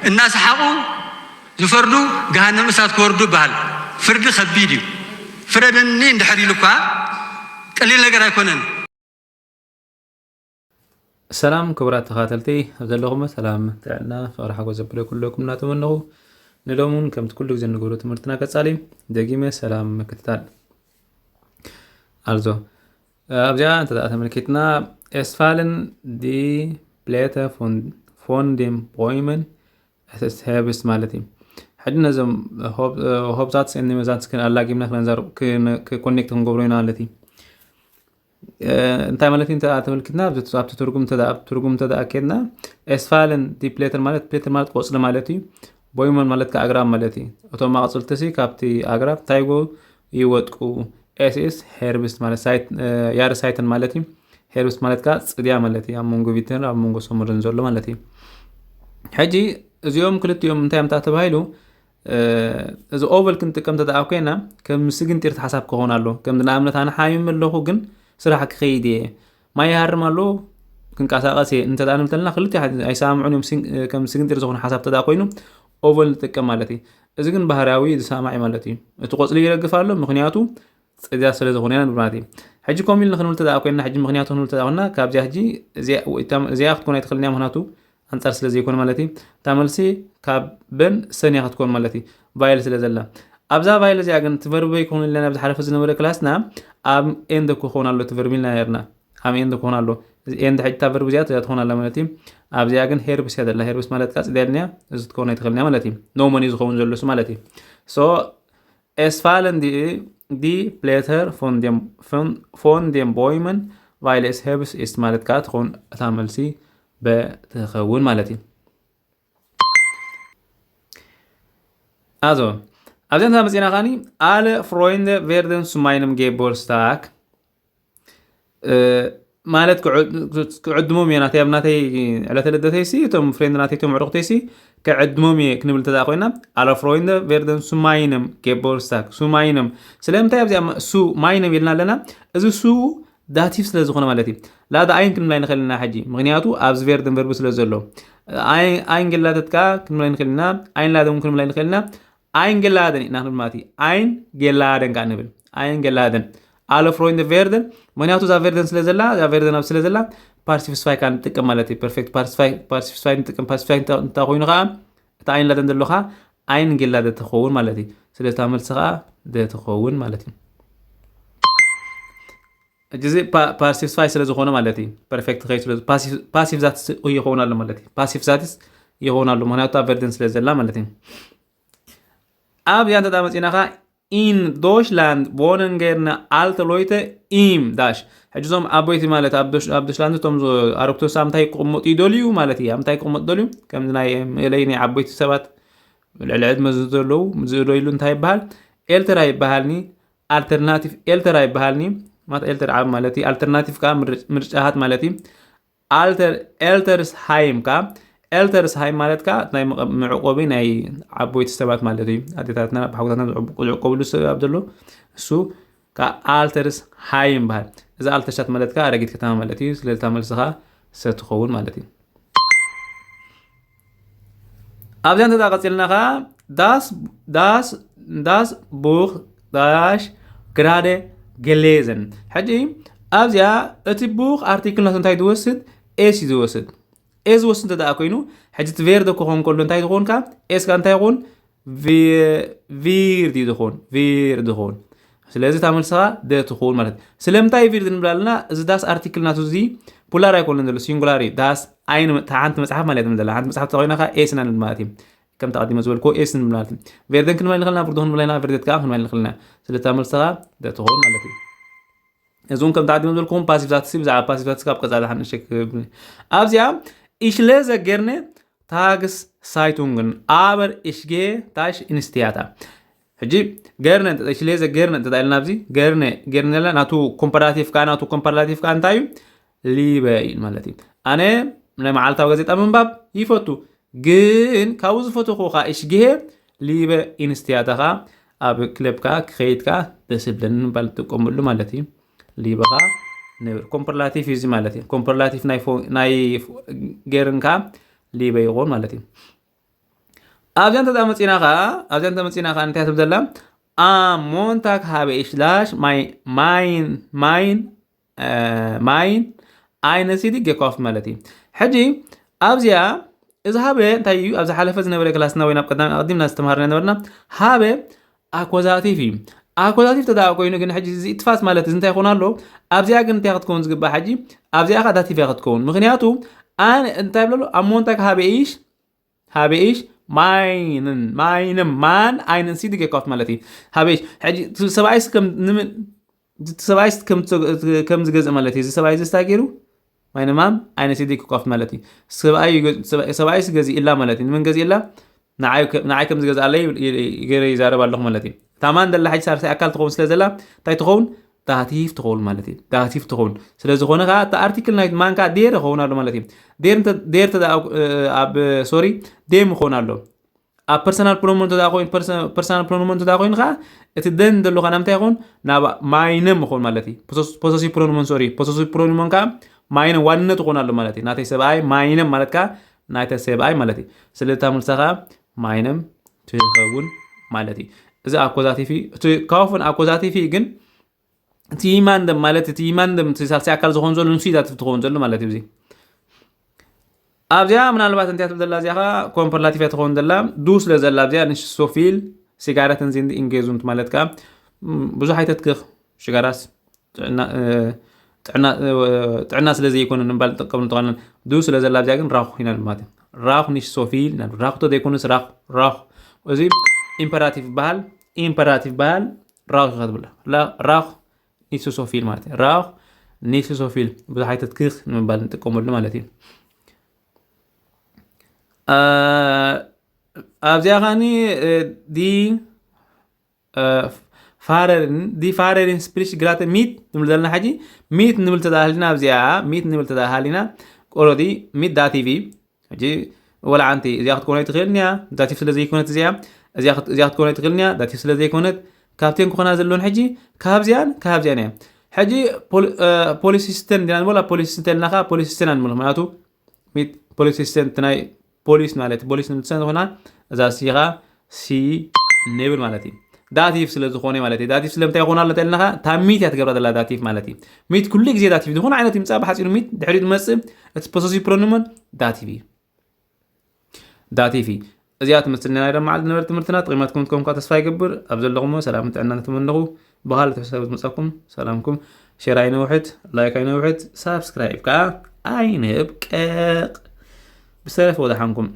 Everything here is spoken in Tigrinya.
እናሰሓቑ ዝፈርዱ ገሃነም እሳት ክወርዱ ይበሃል። ፍርዲ ከቢድ እዩ። ፍረደኒ እንድሕር ኢሉ እኳ ቀሊል ነገር ኣይኮነን። ሰላም ክቡራት ተኸታተልቲ፣ ኣብ ዘለኹም ሰላም፣ ጥዕና፣ ፍቕሪ፣ ሓጎስ ዘብለኩም እናተመነኹ፣ ንሎሚ እውን ከምቲ ኩሉ ግዜ እንገብሮ ትምህርትና ቀጻሊ ደጊመ ሰላም ምክትታል። ኣልዞ ኣብዚኣ እንተ ተመልኪትና ኤስፋልን ዲ ፕሌተ ፎንዴም ቦይመን ሄብስት ማለት እዩ። ሕጂ ነዞም ሆብዛትስ ኒመዛትስ ኣላጊምና ክነዛር ኮኔክት ክንገብሮ ኢና ማለት እዩ። እንታይ ማለት እዩ? እንተ ተመልክትና ኣብቲ ትርጉም እንተ ኣብቲ ትርጉም እንተ ኣኬድና ኤስፋልን ዲ ፕሌተር ማለት ፕሌተር ማለት ቆጽሊ ማለት እዩ። ቦይመን ማለት ከ ኣግራብ ማለት እዩ። እቶም ኣቕጽልቲ ሲ ካብቲ ኣግራብ እንታይ ጎ ይወጥቁ። ኤስኤስ ሄርብስት ማለት ያርሳይተን ማለት እዩ። ሄርብስት ማለት ከ ጽድያ ማለት እዩ። ኣብ መንጎ ቪተን ኣብ መንጎ ሰሙርን ዘሎ ማለት እዩ። ሕጂ እዚኦም ክልቲኦም እንታይ ምታ ተባሂሉ እዚ ኦቨል ክንጥቀም ተደኣ ኮይና ከም ስግንጢር ተሓሳብ ክኸውን ኣሎ። ከም ንኣብነት ኣነ ሓሚም ኣለኹ ግን ስራሕ ክኸይድ እየ። ማይ ይሃርም ኣሎ ክንቀሳቐስ እየ እንተ ንብለና ክልተ ኣይሰማምዑን እዮም። ከም ስግንጢር ዝኾነ ሓሳብ ተደኣ ኮይኑ ኦቨል ንጥቀም ማለት እዩ። እዚ ግን ባህርያዊ ዝሰማዕ ማለት እዩ። እቲ ቆጽሊ ይረግፍ ኣሎ ምክንያቱ ጽድያ ስለ ዝኾነ ኢና ንብል ማለት እዩ። ሕጂ ከምኡ ኢልና ክንብል ተደኣ ኮይና ሕጂ ምክንያቱ ክንብል ተደኣ ኮይና ካብዚኣ ሕጂ እዚኣ ክትኮን ኣይትኽእልን እያ ምክንያቱ ኣንጻር ስለ ዘይኮነ ማለት እዩ። እታ መልሲ ካብ በን ሰን እያ ክትኮን ማለት እዩ። ቫይል ስለ ዘላ ኣብዛ ቫይል እዚኣ ግን እቲ ቨርብ ይኮን ኢልና ኣብ ዝሓለፈ ዝነበረ ክላስና ኣብ ኤንድ ክኾን ኣሎ እቲ ቨርብ ኢልና ነርና። ኣብ ኤንድ ክኾን ኣሎ። ኤንድ ሕጂ እታ ቨርብ እዚኣ ትኾን ኣላ ማለት እዩ። ኣብዚኣ ግን ሄርብስ እያ ዘላ። ሄርብስ ማለት ከዓ ጽድያ ኢልና እዚ ትኮን ኣይትኽእልን እያ ማለት እዩ። ኖ መኒ ዝኸውን ዘሎ እሱ ማለት እዩ። ሶ ኤስፋለን ዲ ፕሌተር ፎንዴም ቦይመን ቫይለስ ሄብስ ኢስት ማለት ከዓ ትኾን እታ መልሲ በ ትኸውን ማለት እዩ። ኣዞ ኣብዚኣ እንታ መፂና ከዓኒ ኣለ ፍሮይንደ ቬርደን ሱማይንም ጌቦርስታክ ማለት ክዕድሞም እየ ናተይ ኣብ ናተይ ዕለተ ልደተይሲ እቶም ፍሬንድ ናተይ እቶም ዕሩኽተይሲ ክዕድሞም እየ ክንብል እንተደኣ ኮይና ኣለ ፍሮይንደ ቬርደን ሱማይንም ጌቦርስታክ ሱማይንም ስለምንታይ ኣብዚኣ ሱ ማይንም ኢልና ኣለና። እዚ ሱ ዳቲቭ ስለ ዝኾነ ማለት እዩ። ላዳ ኣይን ክንብል ኣይንኽእል ኢና ሕጂ ምክንያቱ ኣብዚ ቬርደን ቨርቡ ስለ ዘሎ ኣይን ጌላደት ከዓ ክንብል ኣይንኽእል ኢና። ኣይን ላደን ክንብል ኣይንኽእል ኢና። ኣይን ጌላደን ኢና ክንብል ማለት እዩ። ኣይን ጌላደን ከዓ ንብል ኣይን ጌላደን ኣለ ፍሮይንደ ቬርደን ምክንያቱ እዛ ቬርደን ስለ ዘላ እዛ ቬርደን ኣብ ስለ ዘላ ፓሲቭ ስፋይ ከዓ ንጥቀም ማለት እዩ። ፐርፌክት ፓሲቭ ስፋይ ንጥቀም። ፓሲቭ ስፋይ እንታይ ኮይኑ ከዓ እቲ ኣይን ላደን ዘሎ ከዓ ኣይን ጌላደ ትኸውን ማለት እዩ። ስለዚ እታ መልሲ ከዓ ደ ትኸውን ማለት እዩ። ሕጂ እዚ ፓሲቭ ስፋይ ስለ ዝኾነ ማለት እዩ። ፐርፌክት ከይ ስለ ፓሲቭ ዛትስ ይኸውን ኣሎ ማለት እዩ። ፓሲቭ ዛትስ ይኸውን ኣሎ ምክንያቱ ኣብ ቨርደን ስለ ዘላ ማለት እዩ። ኣብዚኣ እንተ መፂና ከዓ ኢን ዶሽላንድ ቮነን ገርነ ኣልተ ሎይተ ኢም ዳሽ ሕጂ እዞም ዓበይቲ ማለት ኣብ ዶሽላንድ እቶም ኣረግቶስ ኣብ ምንታይ ክቕመጡ ይደልዩ ማለት እዩ። ኣብ ምንታይ ክቕመጡ ደልዩ ከምዚ ናይ መእለይ ናይ ዓበይቲ ሰባት ልዕሊ ዕድመ ዘለዉ ዝእዶ ኢሉ እንታይ ይበሃል? ኤልተራ ይበሃልኒ ኣልተርናቲቭ ኤልተራ ይበሃልኒ ማለት ኤልተር ዓብ ማለት እዩ። ኣልተርናቲቭ ከዓ ምርጫታት ማለት እዩ። ኣልተር ኤልተርስ ሃይም ከዓ ኤልተርስ ሃይም ማለት ከዓ ናይ መዕቆቢ ናይ ዓቦይቲ ሰባት ማለት እዩ። ኣዴታትና ብሓጎታትና ዝዕቆብሉ ሰብ ኣብ ዘሎ እሱ ከዓ ኣልተርስ ሃይም ይበሃል። እዚ ኣልተርሻት ማለት ከዓ ኣረጊት ከተማ ማለት እዩ። ስለዚ እታ መልሲ ከዓ ሰ ትኸውን ማለት እዩ። ኣብዚኣ እንተ ቀፂልና ከዓ ዳስ ዳስ ዳስ ቡክ ዳሽ ግራደ ገሌዘን። ሕጂ ኣብዚኣ እቲ ቡክ ኣርቲክል ናቱ እንታይ ዝወስድ? ኤስ እዩ ዝወስድ። ኤስ ዝወስድ እንተ ደኣ ኮይኑ ሕጂ እቲ ቬርደ ክኾን ከሎ እንታይ ትኾን? ካብ ኤስ ካብ እንታይ ይኾን? ቪርድ እዩ ዝኾን። ቪርድ ይኾን። ስለዚ እታ መልስኻ ደ ትኸውን ማለት እዩ። ስለምንታይ ቪርድ ንብል ኣለና? እዚ ዳስ ኣርቲክል ናቱ እዚ ፑላር ኣይኮነን ዘሎ ሲንጉላር እዩ። ዳስ ኣይን ሓንቲ መፅሓፍ ማለት እዩ። ሓንቲ መፅሓፍ ተኮይናካ ኤስ ኢና ንብል ማለት እዩ። ከምቲ ኣቐዲመ ዝበልክዎ ኤስ ንብል ማለት እዩ። ቬርደን ክንብል ንኽእልና፣ ቭርዶ ክንብል ኢና፣ ቬርደት ከዓ ክንብል ንኽእልና። ስለታ መልስኻ ደ ትኸውን ማለት እዩ። እዚ እውን ከምቲ ኣቐዲመ ዝበልክዎም ፓሲቭ ዛትሲ ብዛዕባ ፓሲቭ ዛትሲ ካብ ቀፃሊ ሓንሸክ ኣብዚኣ ኢሽሌዘ ገርነ ታግስ ሳይቱንግን ኣበር ኢሽጌ ታሽ ኢንስቲያታ ሕጂ ገርነ ኢሽሌዘ ገርነ እንተ ኢልና ኣብዚ ገርነ ገርነ ላ ናቱ ኮምፓራቲቭ ከዓ ናቱ ኮምፓራቲቭ ከዓ እንታይ እዩ? ሊበ እዩ ማለት እዩ። ኣነ ናይ መዓልታዊ ጋዜጣ ምንባብ ይፈቱ፣ ግን ካብኡ ዝፈተኹ ከዓ እሽግሄ ሊበ ኢንስትያታ ከዓ ኣብ ክለብ ከዓ ክኸይድ ከዓ ደስ ይብለኒ ምባል ትጥቀመሉ ማለት እዩ። ሊበ ከዓ ንብል ኮምፐርላቲቭ እዩ እዚ ማለት እዩ። ኮምፐርላቲቭ ናይ ገርን ከዓ ሊበ ይኾን ማለት እዩ። ኣብዚኣ እንተ መፂና ኸዓ ኣብዚኣ እንተ መፂና ኸዓ እንታይ ትብል ዘላ? Am Montag habe ich das mein mein mein eine CD gekauft ማለት እዩ። ሕጂ ኣብዚኣ እዚ habe እንታይ እዩ? ኣብ ዝሓለፈ ዝነበረ ክላስና ወይ ናብ ቀዳሚ ኣቐዲምና ዝተምሃርና ነበርና። Habe ኣኮዛቲቭ እዩ። ኣኮዛቲቭ ተዳ ኮይኑ ግን ሕጂ እዚ ኢትፋስ ማለት እዚ እንታይ ይኾን ኣሎ? ኣብዚኣ ግን እንታይ ክትከውን ዝግባእ? ሕጂ ኣብዚኣ ኸዓ ዳቲቭ እያ ክትከውን። ምክንያቱ ኣን እንታይ ብለሉ? Am Montag habe ich habe ich meinen meinen Mann einen CD gekauft ማለት እዩ። Habe ich ሕጂ እቲ ሰብኣይስ ከም ንምን እቲ ሰብኣይስ ከም ከም ዝገዝእ ማለት እዩ። እዚ ሰብኣይ እዚ ስታይ ገይሩ meine Mann eine CD gekauft ማለት እዩ። ሰብኣይ ይገ- ሰብኣይ- ሰብኣይስ ገዚእላ ማለት እዩ። ንመን ገዚእላ? ንዓይ ከ- ንዓይ ከም ዝገዝኣለይ ገይረ ይዛረብ ኣለኹ ማለት እዩ። እታ ማን ዘላ ሕጂ ሳልሳይ ኣካል ትኸውን ስለ ዘላ እንታይ ትኸውን? ዳቲቭ ትኸውን ማለት እዩ። ዳቲቭ ትኸውን ስለ ዝኾነ ከዓ እቲ ኣርቲክል ናይ ማን ከዓ ዴር ይኸውን ኣሎ ማለት እዩ። ዴር እንተ- ዴር እንተ ደኣ ኣብ- ኣብ ሶሪ ዴም ይኸውን ኣሎ። ኣብ ፐርሰናል ፕሮኖመን እንተ ደኣ ኮይኑ ፐርሰ- ፐርሰናል ፕሮኖመን እንተ ደኣ ኮይኑ ከዓ እቲ ደን ዘሎ ከዓ ናብ እንታይ ይኸውን? ናብ ማይነም ይኸውን ማለት እዩ። ፖሰስ- ፖሰሲቭ ፕሮኖመን ሶሪ ፖሰሲቭ ፕሮኖመን ከዓ ማይነም ዋንነት ይኾን ኣሎ ማለት እዩ። ናተይ ሰብኣይ ማይነም ማለት ከዓ ናይተ ሰብኣይ ማለት እዩ። ስለዚ እታ መልሳ ከዓ ማይነም ትኸውን ማለት እዩ። እዚ ኣኮዛቲቭ እዩ። እቲ ካውፍን ኣኮዛቲቭ እዩ ግን እቲ ማንደም ማለት እቲ ማንደም እቲ ሳልሳይ ኣካል ዝኾን ዘሎ ንሱ ይዛትፍ ትኸውን ዘሎ ማለት እዩ። እዚ ኣብዚኣ ምናልባት እንታይ ትብል ዘላ እዚኣ ኸዓ ኮምፐርላቲቭ እያ ትኸውን ዘላ ዱ ስለ ዘላ ኣብዚኣ ንሽሶፊል ሲጋረትን ዚንድ ኢንጌዙንት ማለት ከዓ ም፣ ብዙሕ ኣይተትክኽ ሽጋራስ ጥዕና እ፣ ጥዕና እ፣ ጥዕና ስለ ዘይኮነ ንምባል ንጥቀም ንተኾነ ዱ ስለ ዘላ ኣብዚኣ ግን ራኹ ኢና ንብል ማለት እዩ። ራኹ ንሽሶፊል ኢና ንብል። ራኹ ተዘይኮነስ ራኹ ራኹ እዚ ኢምፐራቲቭ ይበሃል። ኢምፐራቲቭ ይበሃል። ራኹ ኢኻ ትብል። ላ- ራኹ ኒሶሶፊል ማለት እዩ። ራኹ ኒሶሶፊል ብዙሕ ኣይተትክኽ ንምባል ንጥቀመሉ ማለት እዩ። አ፣ ኣብዚኣ ኸዓኒ እ፣ ዲ እ፣ ፋረርን ዲ ፋረርን ስፕሪሽ ግራተ ሚት ንብል ዘለና ሕጂ ሚት ንብል ተዳሃልና ኣብዚኣ ሚት ንብል ተዳሃሊና ቆረዲ ሚት ዳቲቪ ሕጂ ወላ ዓንቲ እዚኣ ክትኮነ ኣይትኽእልን እያ። ዳቲቭ ስለ ዘይኮነት እዚኣ እዚኣ ክት- እዚኣ ክትኮነ ኣይትኽእልን እያ። ዳቲቭ ስለ ዘይኮነት ካብተን ክኾና ዘለውን ሕጂ ካብዚኣን ካብዚኣን እያ። ሕጂ ፖሊ- እ፣ ፖሊሲስተን ዲና ንበላ ፖሊሲስተን ኢልና ከዓ ፖሊሲስተን ንብል ምክንያቱ ሚት ፖሊሲስተን እቲ ናይ ፖሊስ ማለት ፖሊስ ንምትሰን ዝኾና እዛ ሲኻ ሲ ንብል ማለት እዩ። ዳቲቭ ስለ ዝኾነ ማለት እዩ። ዳቲቭ ስለምንታይ ይኾን ኣሎ ተልና ኸዓ ታሚት እያ ትገብራ ዘላ ዳቲቭ ማለት እዩ። ሚት ኩሉ ግዜ ዳቲቭ ዝኾነ ዓይነት ይምፃእ ብሓፂሩ ሚት ድሕሪኡ ዝመፅእ እቲ ፖሰሲቭ ፕሮኖመን ዳቲቭ እዩ። ዳቲቭ እዩ። እዚኣ ትመስል ናይ ሎማዓልቲ ዝነበረ ትምህርትና ጥቂማትኩም ትኮንኳ ተስፋ ይገብር። ኣብ ዘለኹሞ ሰላምን ጥዕናን ትመነኹ። ብኻልእ ትሕዝቶ ዝመፀኩም ሰላምኩም ሼር ኣይነውሕት፣ ላይክ ኣይነውሕት፣ ሳብስክራይብ ከዓ ኣይንብቀቕ። ብሰለፍ ወደሓንኩም።